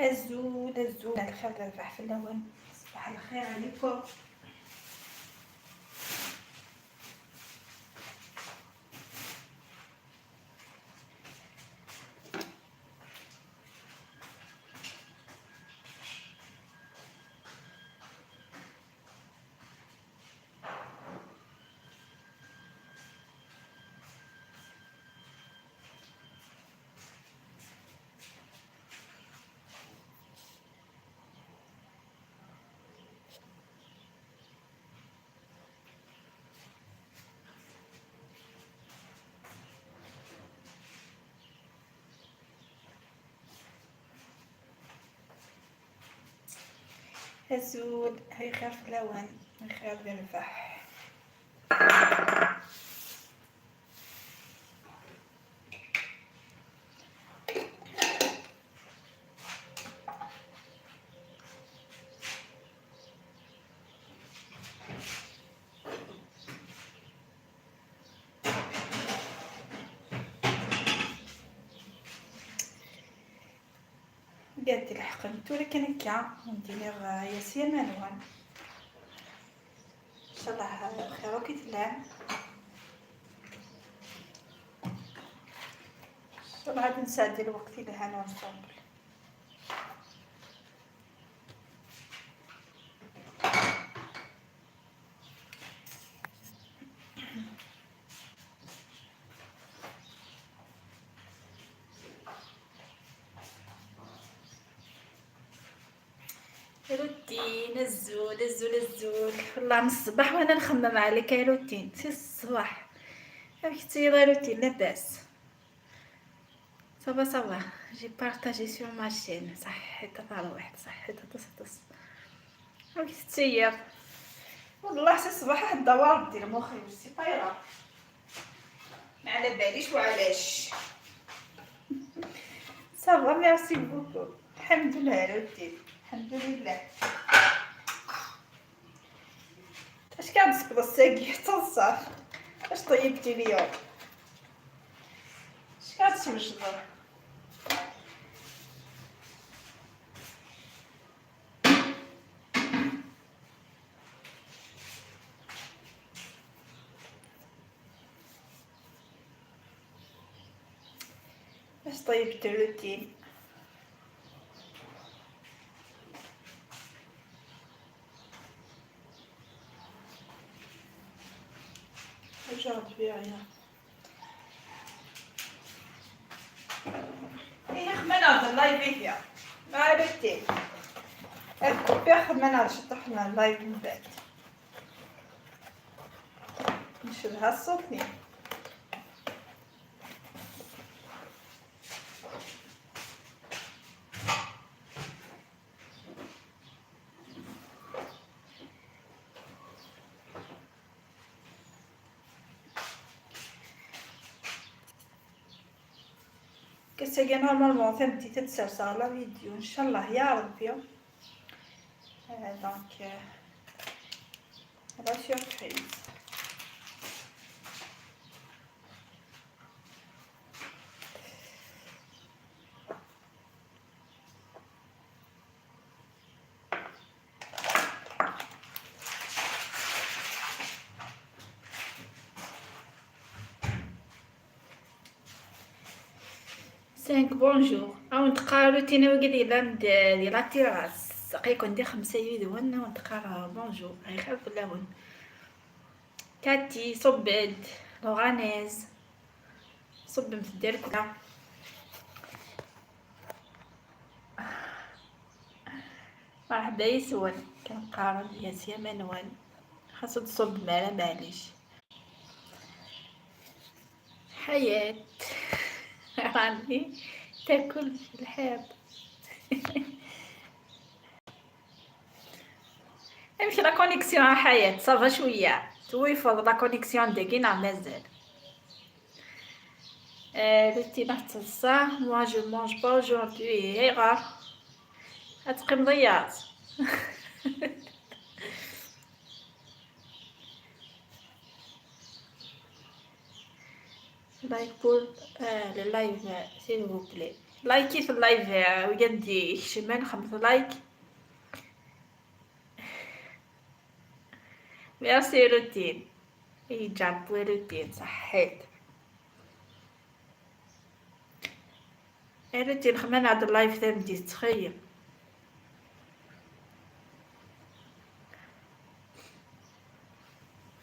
الزول الزول الخير الربح في اللون. صباح الخير عليكم. الزول هاي خير في اللون، خير الربح. قد الحقنت ولكن كا ندير ياسير مالوان. ان شاء الله بخير وكي تلام. ان شاء الله غادي نساعد الوقت اللي هنا ensemble. روتين الزول الزول الزول، والله من الصباح وانا نخمم عليك يا روتين، سي الصباح كنتي روتين لاباس. ça va ça va، j'ai partagé sur ma chaîne. صحيت طال واحد، صحيت تص تص كنتي والله سي الصباح واحد الدوار ديال مخي c'est pas grave، ما على باليش وعلاش. ça va merci beaucoup، الحمد لله روتين، الحمد لله. اش كنسكت الساقي حتى الصاف؟ اش طيبتي اليوم؟ اش كتوجدي؟ اش طيبتي روتين؟ Aujourd'hui rien. إيه خمنا ال live هي مع روتين الكوبي، خمنا شطحنا ال live من بعد نشرها الصوت. كتساقي normalement فهمتي تتسرسر la vidéo ان شاء الله يا ربي. donc la surprise. cinq bonjour. او نتقارو تينا وقدي لا دي la terrasse قيكون دي 5 يدون ونتقارا bonjour. هاي خير في اللون. كاتي صبد لوغانيز صب متدير كلا. مرحبا يسون كنقارن ياسيا منوان خاصو تصب مالا معليش. حياة راني تاكل في الحيط. امشي la connexion حياة ça va شوية تويفض la connexion ديكينا مازال. روتين تصا moi je mange pas aujourd'hui غار غتقيم ضيعت. like pour le live s'il vous plaît. لايكي في ال live ويدي شمان 5 like. merci روتين اي جاب روتين صحيت روتين خمان عند ال live ثامدي تخيل.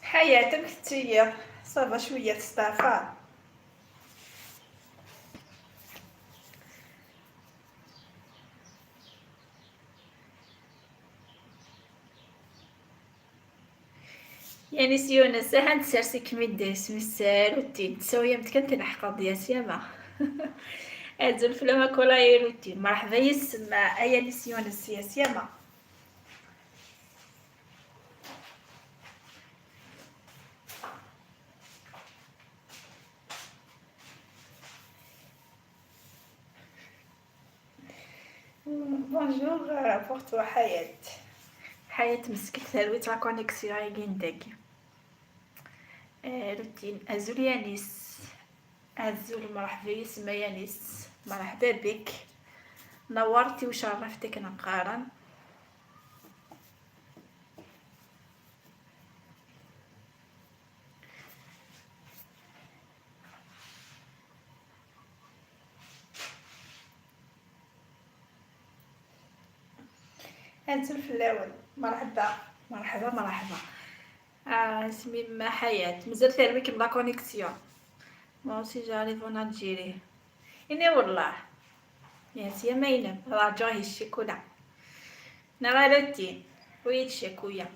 حياتك تيا ça va شوية تستعفى. يعني سيونس هان تسرسي كميديس مسال روتين تسوي متكن تلحق يا سيما. ازول فلما كولا روتين مرحبا يسمع ايا سيونس يا سيما. bonjour pour toi حياة. حياة مسكت ثروت la connexion يجندك. روتين ازول يانيس ازول مرحبا يسمى يانيس مرحبا بك نورتي وشرفتك نقارن. انتم في الاول مرحبا مرحبا مرحبا. اسمي ما حياة مازال ثرويك la connexion. moi aussi j'arrive en Algérie اني والله يا سي مينم راجعي الشيكولا نرى روتين ويت شيكويا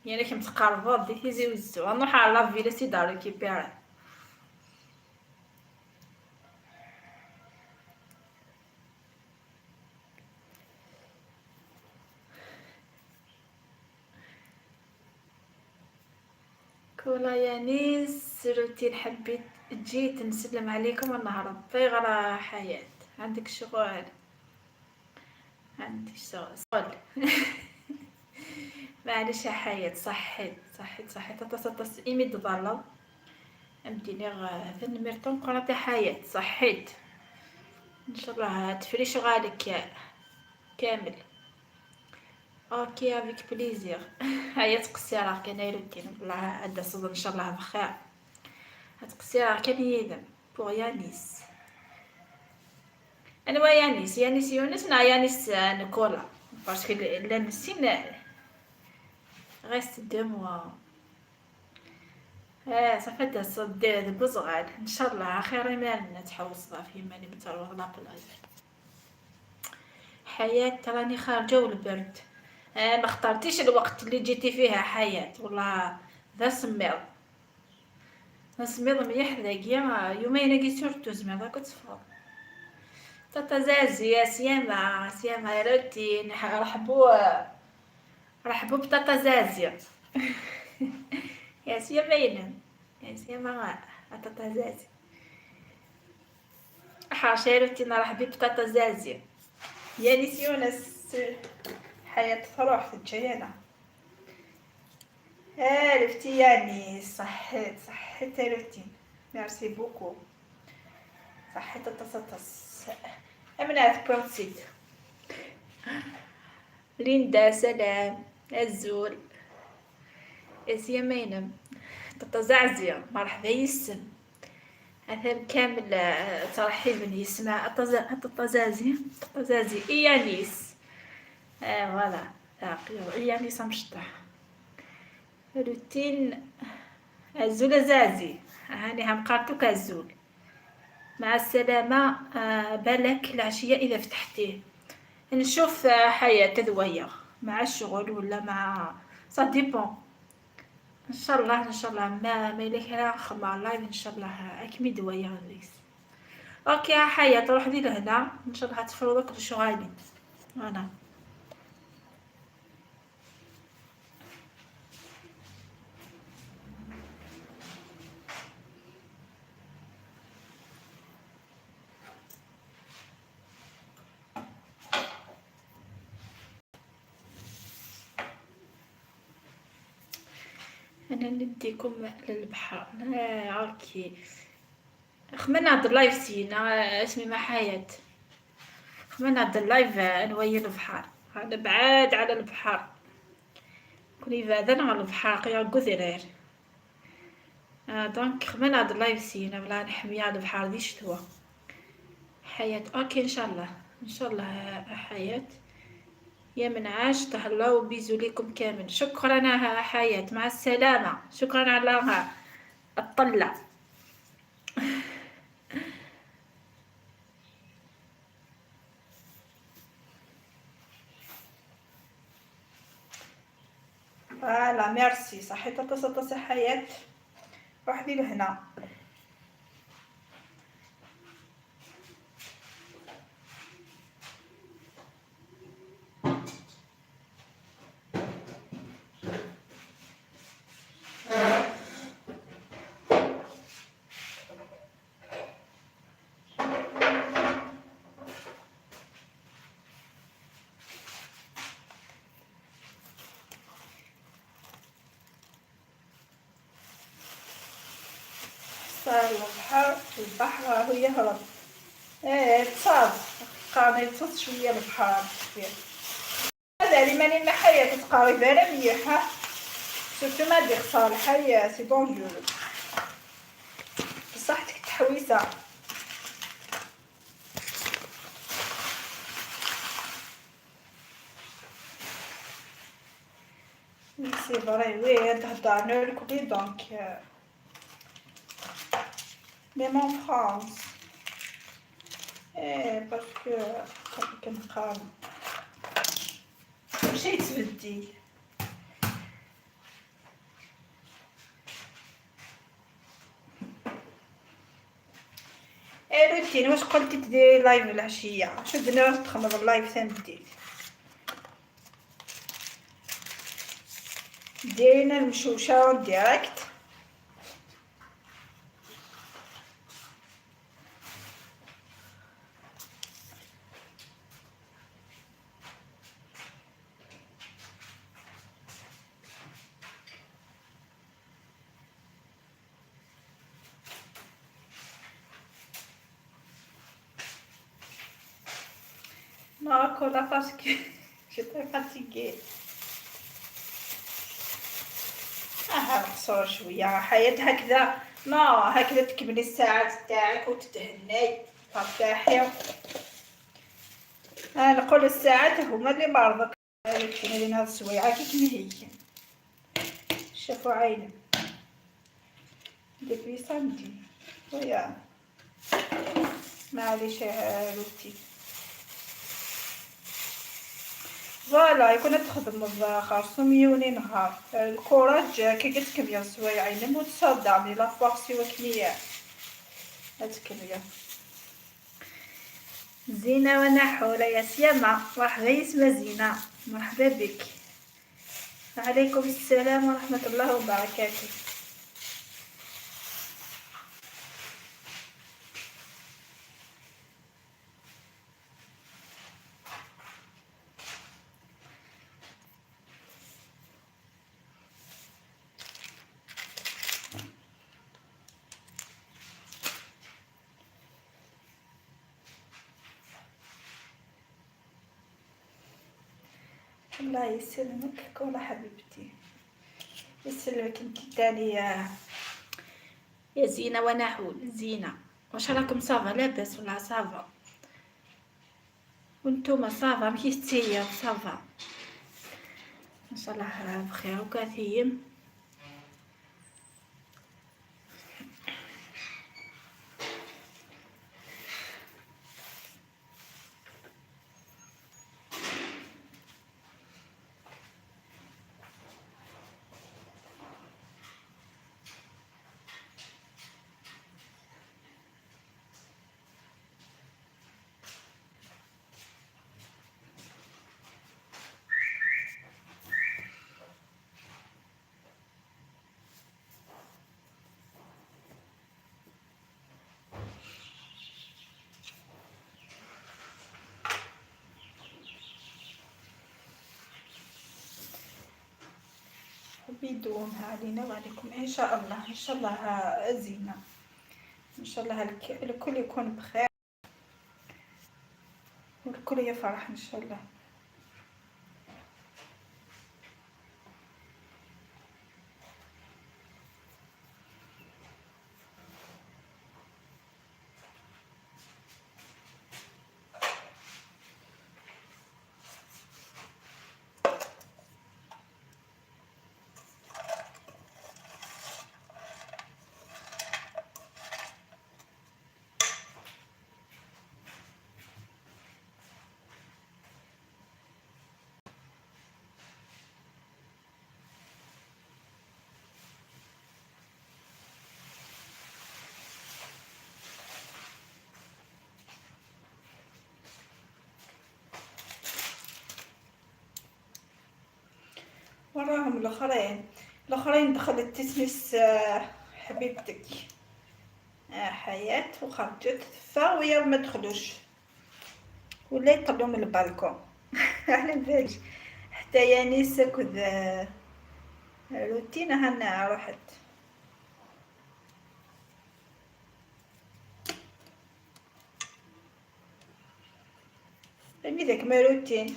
يعني كم تقربوا دي تيزي وزو نروح على فيلا سي دارو كيبيرا. كولا يانيس روتين حبيت جيت نسلم عليكم ونهرب غير حياة. عندك شغل؟ عندي شغل. معليش يا حياة صحيت صحيت صحيت تص إيمي تضلم أمديني ثنميرتون قرات حياة صحيت. إن شاء الله تفري شغالك كامل. OK avec plaisir. هيا تقصيرة كان روتين والله عندها صدر ان شاء الله بخير. تقصيرة كان يدم pour يانيس. انا يانيس يانيس يونس نا يانيس نيكولا parce que لا نسين reste 2 mois. صافي تصد بوزغال ان شاء الله خير مالنا تحوص في ماني متروض la plage. حياة راني خارجه والبرد. ما اخترتيش الوقت اللي جيتي فيها حياة والله ذا سميض ذا سميض مليح ذاكيا يومين كي surtout زعما كنت تفوض. تاتا زازي يا سيما سيما روتين رحبوا رحبوا بتاتا زازي. يا سيما ينم يا سيما تاتا زازي حاشا روتين رحبي بتاتا زازي. يا نيس حياة تروح تجينا. عرفتي يعني صحيت صحيت روتين merci beaucoup صحيت تص امنات بروتسيت. ليندا سلام الزول اسيا مينم تتزعزع مرحبا يسم هذا كامل ترحيب يسمع تتزازي تتزازي ايانيس. voilà ايانيس مشطح روتين الزول زازي هاني هم قارتوك الزول. مع السلامة. بالك العشية إذا فتحتيه نشوف حياة تدوية مع الشغل ولا مع ça dépend. ان شاء الله ان شاء الله ما إلا كان خمر live ان شاء الله اكمي دوايا غاديس. OK حياة تروح لي لهنا ان شاء الله تفرضك الشغالين. voilà انا نديكم للبحر. OK خمنا هاد ال live سينا اسمي ما حياة. خمنا هاد ال live نوي البحر، هذا بعاد على البحر. كون يبعدنا على البحر يا قذرير. donc خمنا هاد ال live سينا بلا نحمي على البحر دي شتوا. حياة OK ان شاء الله، ان شاء الله حياة. يا من عاش تهلاو bisous ليكم كامل. شكرا حياة، مع السلامة. شكرا على الطلة. voilà merci صحيت تص حياة. وحدي لهنا. صار البحر، البحر راهو يهرب. ايه تصاد قاني تصاد شوية البحر كبير. هذا اللي ماني محيا تتقارب انا مليحة surtout ما دير صالحه c'est dangereux. بصحتك التحويسه. c'est vrai oui تهضر الكل donc même en France. ايه parce que كنقارن كلشي يتبدل. ايه روتين واش قلتي تديري live العشية؟ شو درنا تخمر ال live ثاني ديرينا المشوشه direct. Non, là parce que j'étais fatiguée. نقصر شوية حياة هكذا. ما هكذا تكملي الساعات تاعك وتتهني ترتاحي. نقول الساعات هما اللي مرضك. لنا هاد السويعة كي كما هي شافوا عيني depuis samedi ويا معليش روتي. voilà يكون تخدم خاصهم يوني نهار ال courage كي قلت كمية سوايع نموت تصدعني la force وكنية هاد كمية زينة ونحولة يا سيما. مرحبا يسما زينة، مرحبا بك. عليكم السلام ورحمة الله وبركاته. الله يسلمك كولا حبيبتي، يسلمك انت تاني يا زينة ونحول. زينة واش راكم؟ ça va لاباس ولا ça va؟ وانتوما ça va؟ مكيستيا ça va؟ ان شاء الله بخير وكثير. ربي يدومها علينا وعليكم ان شاء الله. ان شاء الله زينة ان شاء الله الكل يكون بخير والكل يفرح ان شاء الله. وراهم الاخرين دخلت تسمس حبيبتك حياة وخرجت فويا ما دخلوش ولا يطلعوا من البالكون على بالي حتى يانيس كذ روتين هنا راحت. مي ذاك ما روتين.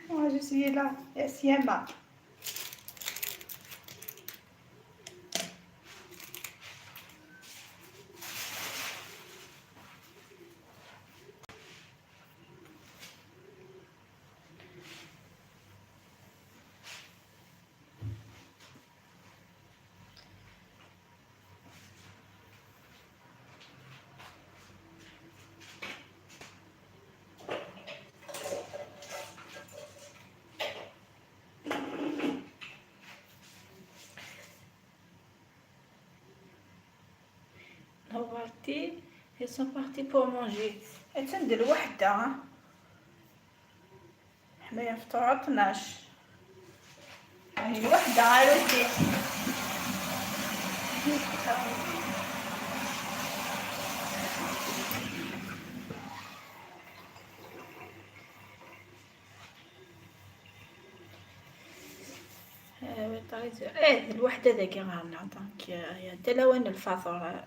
Moi, je suis là. Siama. Ils sont partis pour manger. تندير وحدة حنايا فطور 12 هاي وحدة عروتي. ايه الوحدة ذاك غانا donc يا دلوان الفاطر.